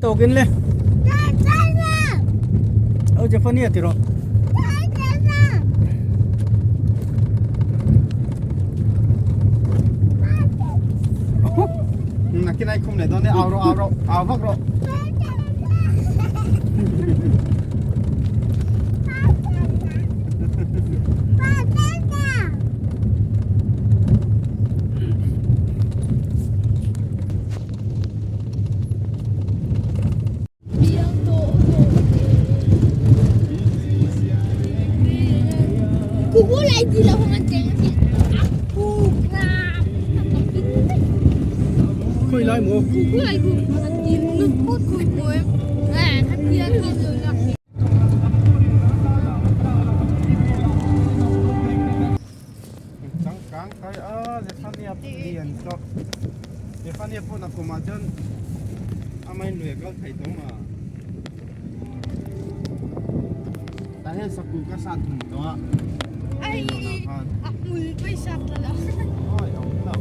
Tawkin le. Au Zephania ti rawh. Nakin ai khum leh dawn e au rawh au rawh au vak rawh. Khawi lai maw? Changkang kai a Zephania lian tawh Zephania pawh nakum ah chuan amah in lui a kal thei tawh ma tah hian saku ka sat thum tawh a A hmul pawh sat la lo. Awi a awm lo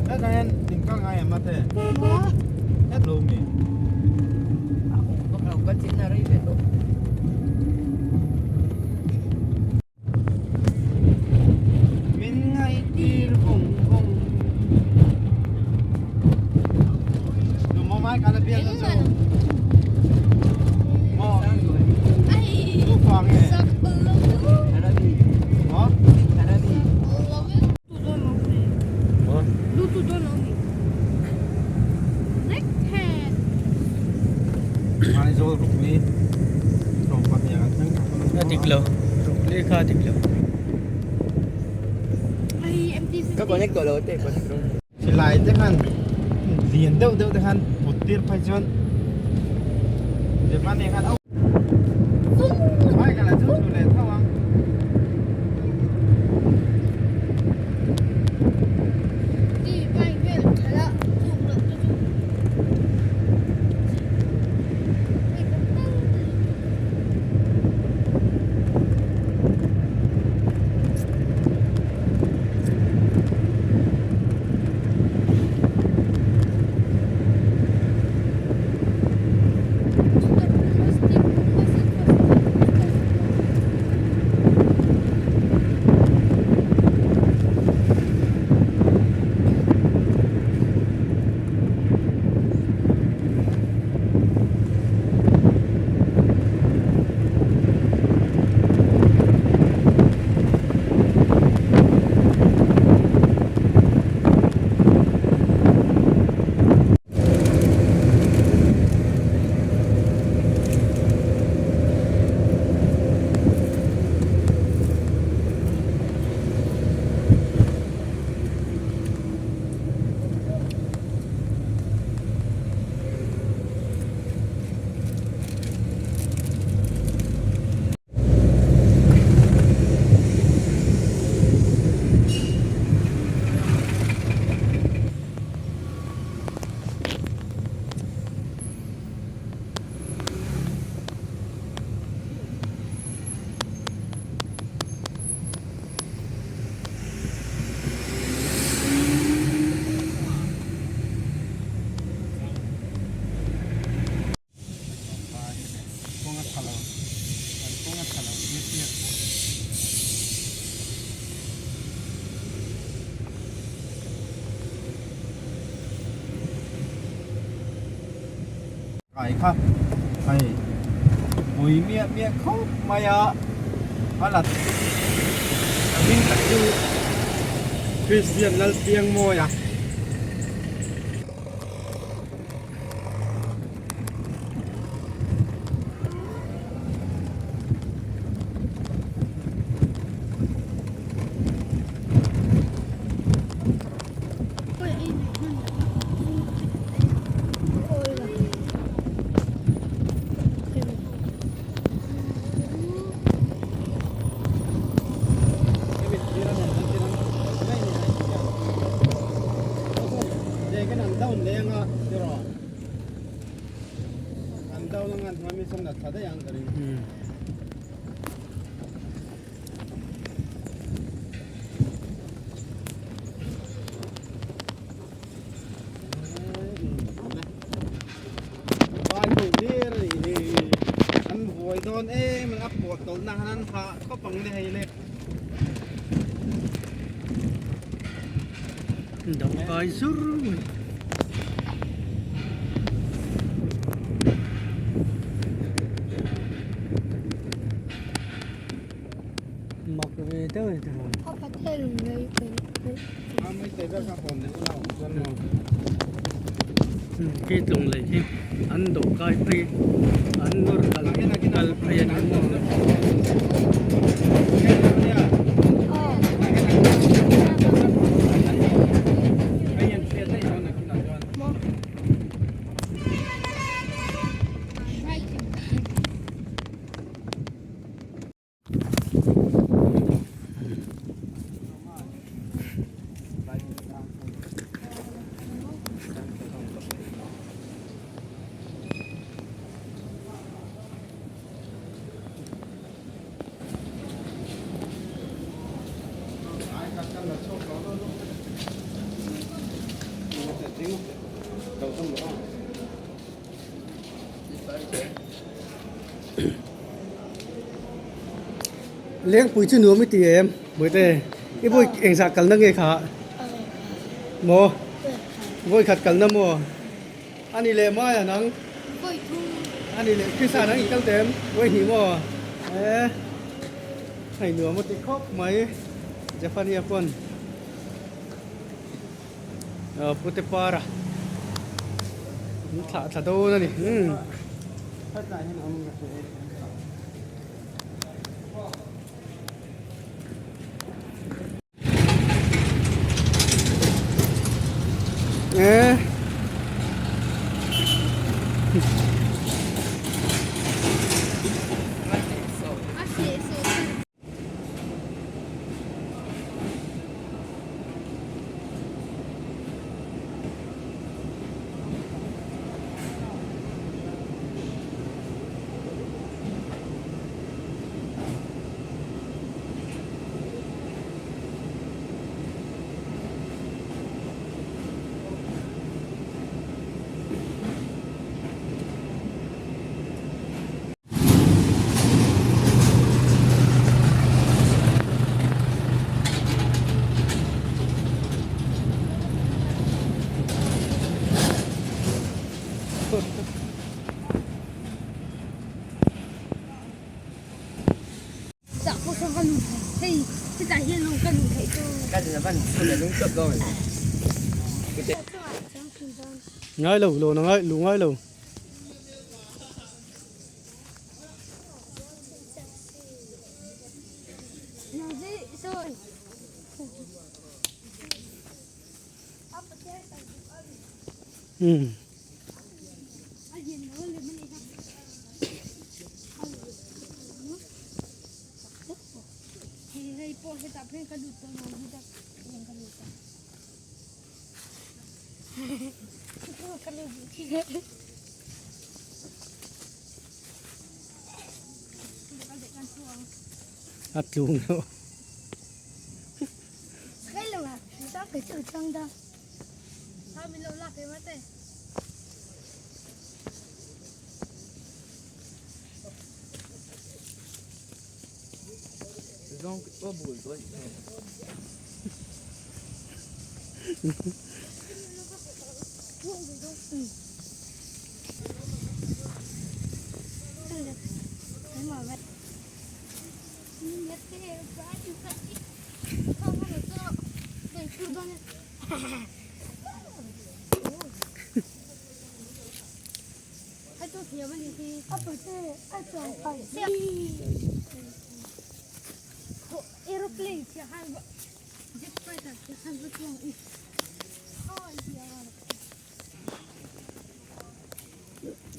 Hetah hian in kal ngai em ate? Het lo mi. Min ngaihtir vawng vawng. Lu maw mai kala bial na chu. Maw. Tu fa nge? Maw. Aizawl rukli 12 an thleng A dik lo. Rukli kha a dik lo. Ka connect tawh lo te connect rawh. Silai te khan lian deuh deuh te khan put tir phei chuan Japan eh khan au Michael a chu thu leh tho ang. Kawng a tha lo an kawng a tha lo chiah chiah. Kai kha hei pui miah miah khawp mai a a la hming tak chu Christian Lalpiangmawia. dawn em a pawt tawlh na han an hah khawp ang le hei le. Do kai zur mai. Mak ve deuh a ni tiraw. Khi tlung lei khi an dawh kai phei an nawr kal kal phei a ni maw. Lengpui chu nuam i ti em Bawihte i vawi engzah kalna nge kha maw vawi khat kalna maw a ni leh mai a nang a ni leh Krista nang i kal teh em vawi hnih maw e hei nuam a ti khawp mai Zephania pawn Pute para an thlah thla dawn a ni umm. Ngai lo lo na ngai lu ngai lo. Umm. A tlung lo.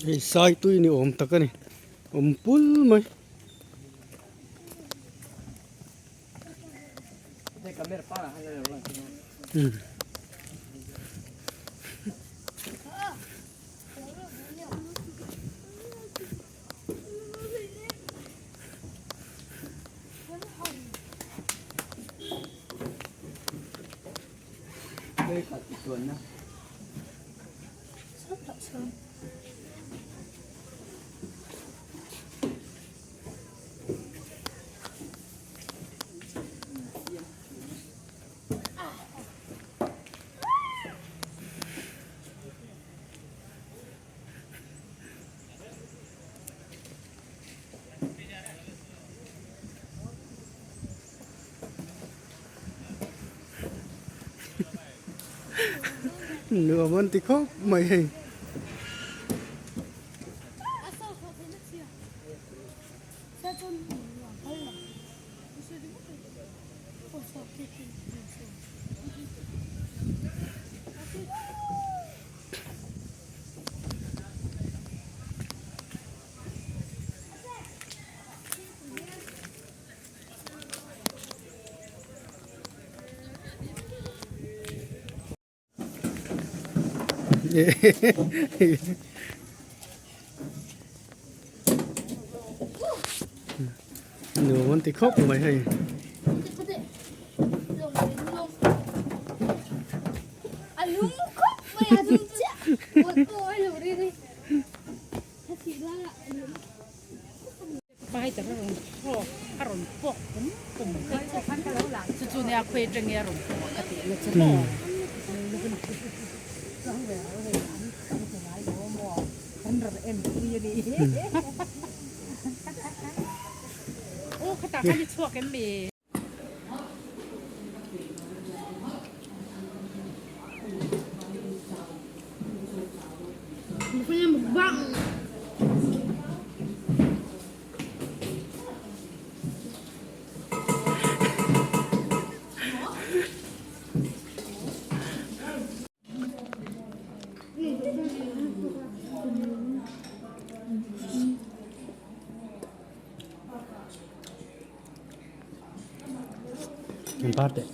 Hei sai tui ni awm tak a ni awm pul mai. Nuam an ti khawp mai hei. Nuam an ti khawp mai hei. An par teh.